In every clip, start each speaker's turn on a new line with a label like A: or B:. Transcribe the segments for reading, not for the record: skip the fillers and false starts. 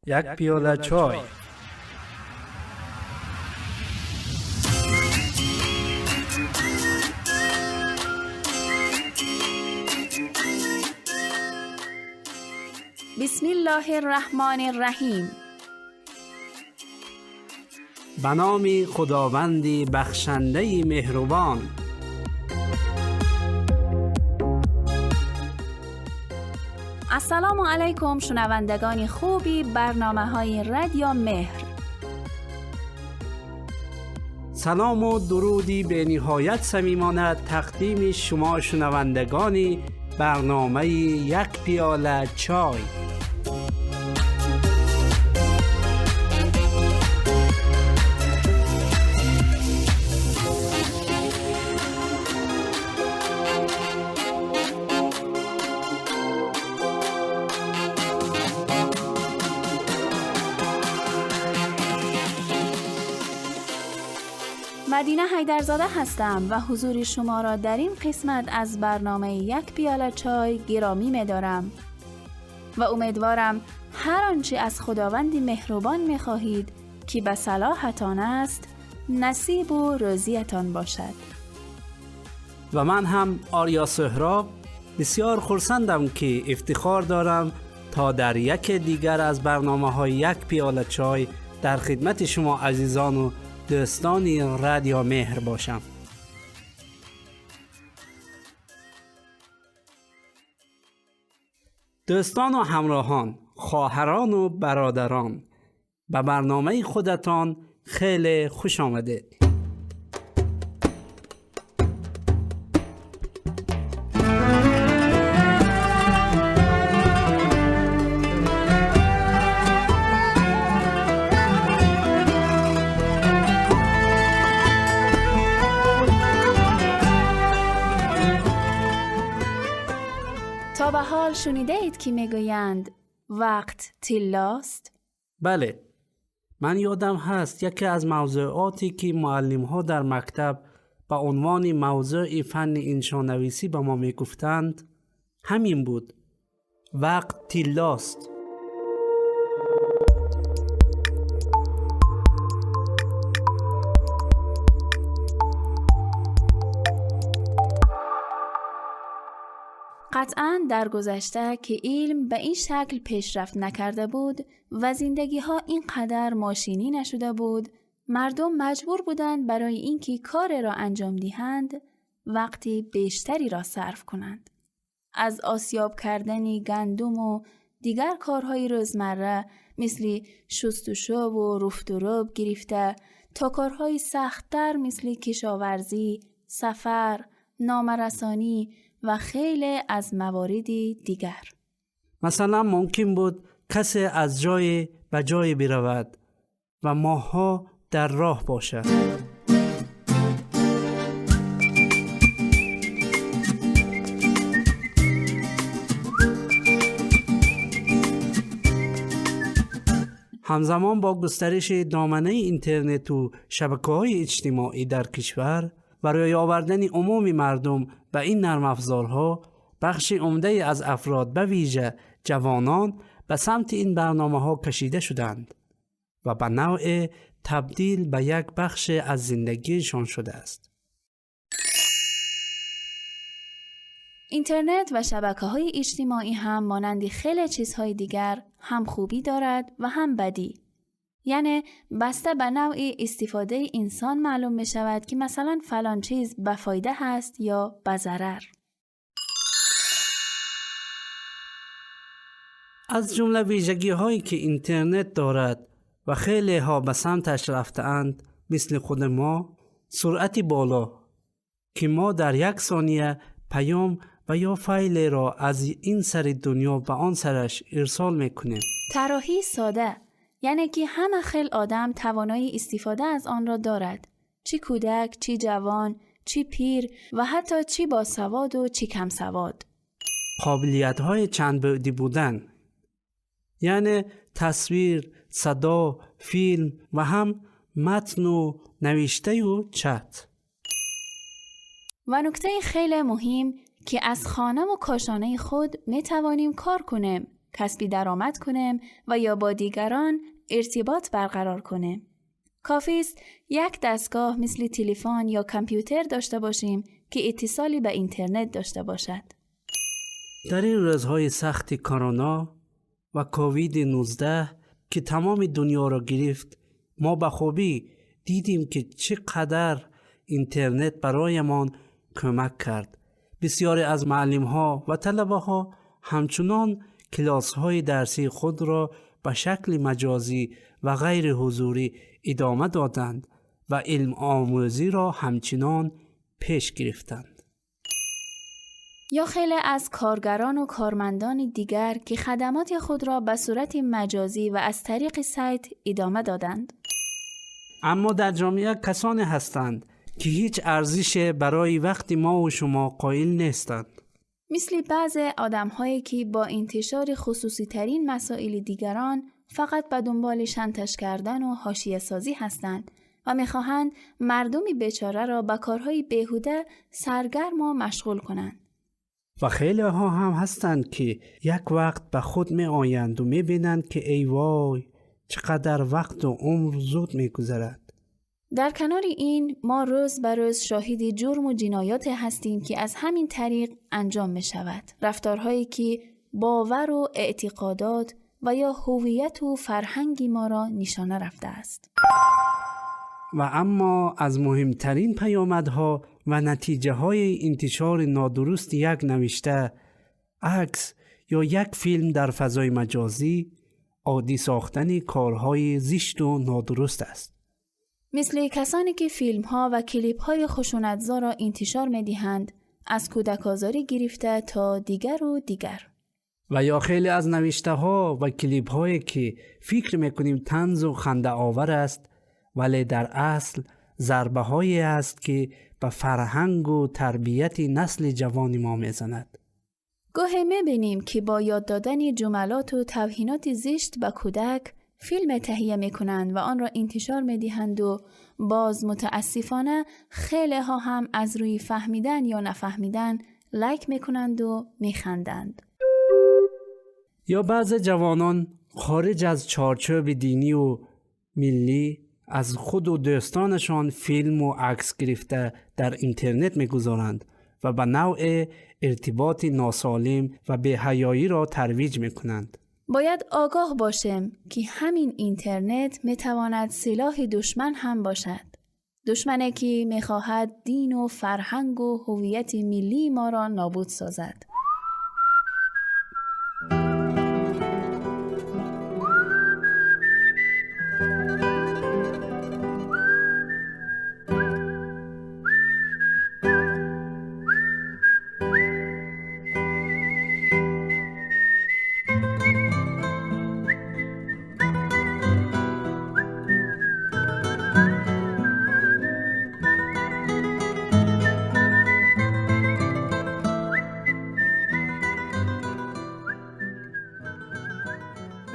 A: یک پیاله چای.
B: بسم الله الرحمن الرحیم.
A: به نام خداوند بخشنده مهربان.
B: السلام علیکم شنوندگان خوبی برنامه های رادیو مهر.
A: سلام و درودی به نهایت صمیمانه تقدیم شما شنوندگان برنامه یک پیاله چای.
B: مدینه حیدرزاده هستم و حضور شما را در این قسمت از برنامه یک پیاله چای گرامی می‌دارم و امیدوارم هر آنچه از خداوند مهربان می‌خواهید که به صلاحتان است نصیب و روزیتان باشد.
A: و من هم آریا سهراب بسیار خرسندم که افتخار دارم تا در یک دیگر از برنامه‌های یک پیاله چای در خدمت شما عزیزان و دوستان رادیو مهر باشم. دوستان و همراهان، خواهران و برادران، به برنامه خودتان خیلی خوش آمدید.
B: تا به حال شنیده اید که میگویند وقت طلاست؟
A: بله، من یادم هست یکی از موضوعاتی که معلم ها در مکتب به عنوان موضوع فن انشانویسی به ما میگفتند همین بود: وقت طلاست.
B: قطعاً در گذشته که علم به این شکل پیشرفت نکرده بود و زندگی ها اینقدر ماشینی نشده بود، مردم مجبور بودند برای اینکه کار را انجام دهند وقتی بیشتری را صرف کنند. از آسیاب کردن گندم و دیگر کارهای روزمره مثل شستشو و رفت و رب گرفته تا کارهای سخت‌تر مثل کشاورزی، سفر، نامرسانی و خیلی از موارد دیگر.
A: مثلا ممکن بود کسی از جای به جای برود و ماه‌ها در راه باشد. همزمان با گسترش دامنه اینترنت و شبکه‌های اجتماعی در کشور و روی آوردن عموم مردم به این نرم افزارها، بخش عمده از افراد به ویژه جوانان به سمت این برنامه‌ها کشیده شدند و به نوع تبدیل به یک بخش از زندگیشان شده است.
B: اینترنت و شبکه‌های اجتماعی هم مانند خیلی چیزهای دیگر هم خوبی دارد و هم بدی. یعنی بسته به نوع استفاده انسان معلوم می شود که مثلا فلان چیز به فایده هست یا به ضرر.
A: از جمله ویژگی هایی که اینترنت دارد و خیلی ها به سمتش رفته‌اند مثل خود ما، سرعت بالا که ما در یک ثانیه پیام و یا فایل را از این سر دنیا به آن سرش ارسال میکنیم.
B: طراحی ساده، یعنی که همه خیل آدم توانایی استفاده از آن را دارد، چی کودک، چی جوان، چی پیر و حتی چی با سواد و چی کم سواد.
A: قابلیت‌های چند بعدی بودن، یعنی تصویر، صدا، فیلم و هم متن و نوشته و چت.
B: و نکته خیلی مهم که از خانه و کاشانه خود می توانیم کار کنیم، کسبی درآمد کنیم و یا با دیگران ارتباط برقرار کنیم. کافی است یک دستگاه مثل تلفن یا کامپیوتر داشته باشیم که اتصالی به اینترنت داشته باشد.
A: در این روزهای سخت کرونا و کووید 19 که تمام دنیا را گرفت، ما به خوبی دیدیم که چقدر اینترنت برایمان کمک کرد. بسیاری از معلم‌ها و طلبه‌ها همچنان کلاس‌های درسی خود را به شکل مجازی و غیر حضوری ادامه دادند و علم آموزی را همچنان پیش گرفتند.
B: یا خیلی از کارگران و کارمندان دیگر که خدمات خود را به صورت مجازی و از طریق سایت ادامه دادند.
A: اما در جامعه کسانی هستند که هیچ ارزش برای وقت ما و شما قائل نیستند.
B: مثل بعض آدم‌هایی که با انتشار خصوصی ترین مسائل دیگران فقط به دنبال شنتش کردن و حاشیه سازی هستند و می‌خواهند مردم بیچاره را به کارهای بیهوده سرگرم و مشغول کنند.
A: و خیلی ها هم هستند که یک وقت به خود می آیند و می بینند که ای وای چقدر وقت و عمر زود می گذرد.
B: در کنار این ما روز به روز شاهد جرم و جنایات هستیم که از همین طریق انجام می شود. رفتارهایی که باور و اعتقادات و یا هویت و فرهنگ ما را نشانه رفته است.
A: و اما از مهمترین پیامدها و نتیجه های انتشار نادرست یک نوشته، عکس یا یک فیلم در فضای مجازی، عادی ساختن کارهای زشت و نادرست است.
B: مثل کسانی که فیلم ها و کلیپ های خشونت‌زا را انتشار می دهند، از کودک آزاری گرفته تا دیگر و دیگر.
A: و یا خیلی از نوشته ها و کلیپ هایی که فکر می کنیم طنز و خنده آور است، ولی در اصل ضربه هایی است که به فرهنگ و تربیت نسل جوان ما می زند.
B: گاهی می بینیم که با یاد دادن جملات و توهینات زشت به کودک فیلم تهیه می کنند و آن را انتشار می دهند و باز متاسفانه خیلی ها هم از روی فهمیدن یا نفهمیدن لایک می کنند و می خندند.
A: یا بعض جوانان خارج از چارچوب دینی و ملی از خود و دوستانشان فیلم و عکس گرفته در اینترنت می‌گذارند و به نوع ارتباط ناسالم و بی‌حیایی را ترویج می‌کنند.
B: باید آگاه باشیم که همین اینترنت می‌تواند سلاح دشمن هم باشد. دشمنی که می‌خواهد دین و فرهنگ و هویت ملی ما را نابود سازد.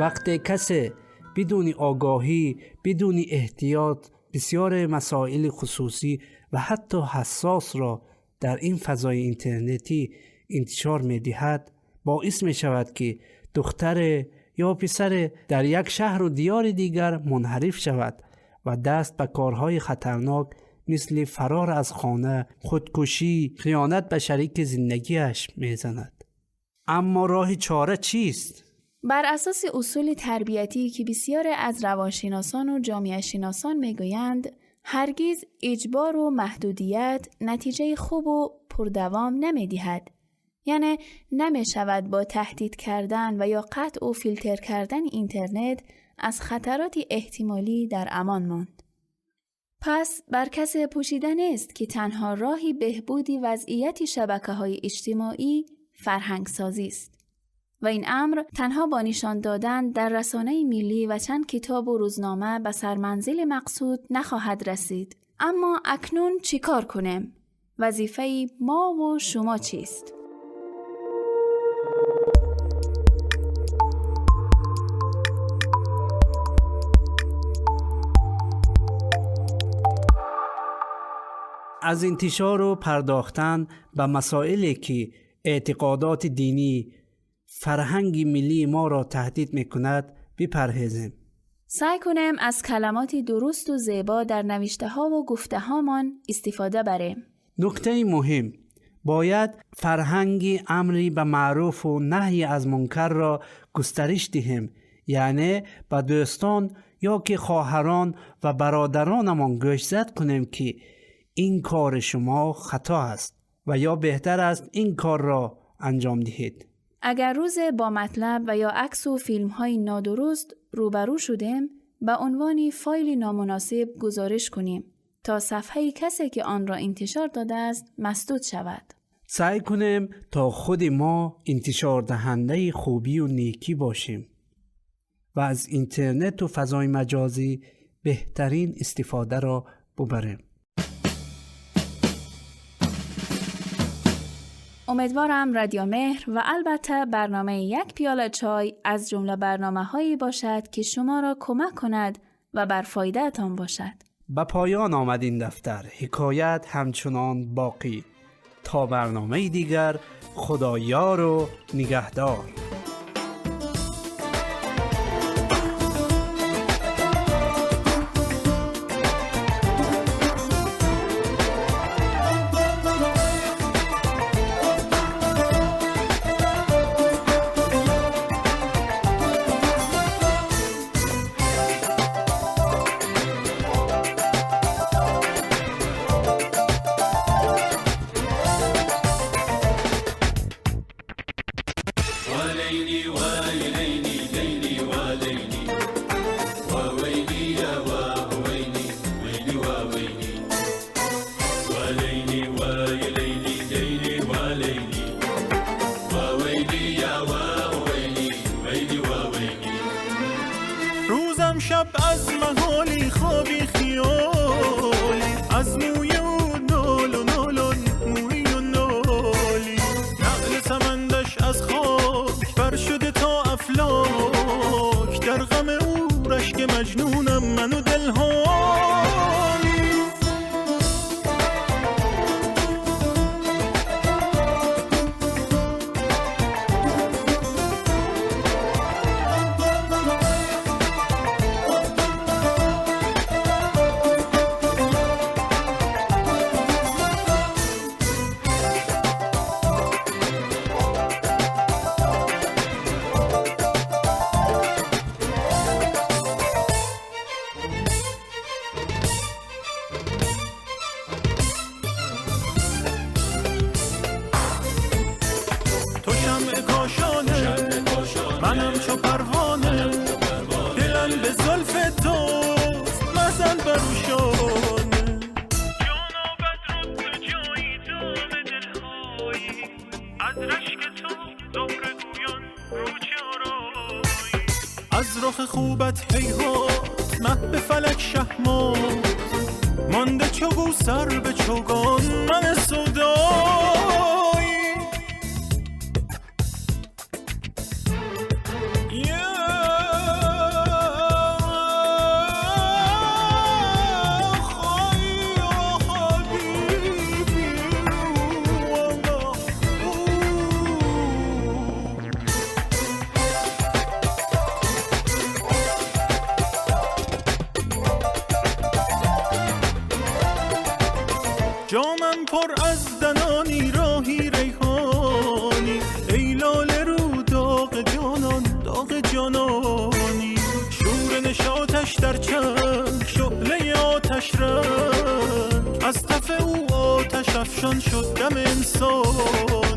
A: وقتی کسی بدون آگاهی، بدون احتیاط بسیار مسائل خصوصی و حتی حساس را در این فضای اینترنتی انتشار می‌دهد، باعث می‌شود که دختر یا پسر در یک شهر و دیار دیگر منحرف شود و دست به کارهای خطرناک مثل فرار از خانه، خودکشی، خیانت به شریک زندگیش می‌زند. اما راه چاره چیست؟
B: بر اساس اصول تربیتی که بسیار از روانشناسان و جامعه شناسان میگویند، هرگز اجبار و محدودیت نتیجه خوب و پردوام نمیدهد. یعنی نمیشود با تهدید کردن و یا قطع و فیلتر کردن اینترنت از خطرات احتمالی در امان ماند. پس بر کسی پوشیده نیست که تنها راهی بهبودی وضعیت شبکه‌های اجتماعی فرهنگ سازی است. و این امر تنها با نشان دادن در رسانه ملی و چند کتاب و روزنامه به سرمنزل مقصود نخواهد رسید. اما اکنون چیکار کنیم؟ وظیفه ما و شما چیست؟
A: از انتشار و پرداختن به مسائلی که اعتقادات دینی فرهنگ ملی ما را تهدید میکند بپرهیزیم.
B: سعی کنیم از کلمات درست و زیبا در نوشته ها و گفته هامان استفاده بریم.
A: نکته مهم، باید فرهنگ امری به معروف و نهی از منکر را گسترش دهیم، یعنی به دوستان یا که خواهران و برادرانمان گوشزد کنیم که این کار شما خطا است و یا بهتر است این کار را انجام دهید.
B: اگر روز با مطلب و یا عکس و فیلم های نادرست روبرو شدیم، به عنوان فایل نامناسب گزارش کنیم تا صفحه کسی که آن را انتشار داده است مسدود شود.
A: سعی کنیم تا خود ما انتشار دهنده خوبی و نیکی باشیم و از اینترنت و فضای مجازی بهترین استفاده را ببریم.
B: امیدوارم رادیو مهر و البته برنامه یک پیاله چای از جمله برنامه‌هایی باشد که شما را کمک کند و بر فایده‌تان باشد.
A: به پایان آمد این دفتر، حکایت همچنان باقی. تا برنامه دیگر، خدایار و نگهدار.
C: از رخ خوبت هیهات مه به فلک شهمات، مانده چو گو سر به چوگان من سودایی. جامم پر از دنانی راهی ریحانی، ای لاله رو داغ جانان داغ جانانی. شور نشاطش در چنگ شعله آتش رنگ، از تف او آتش افشان شد دم انسانی.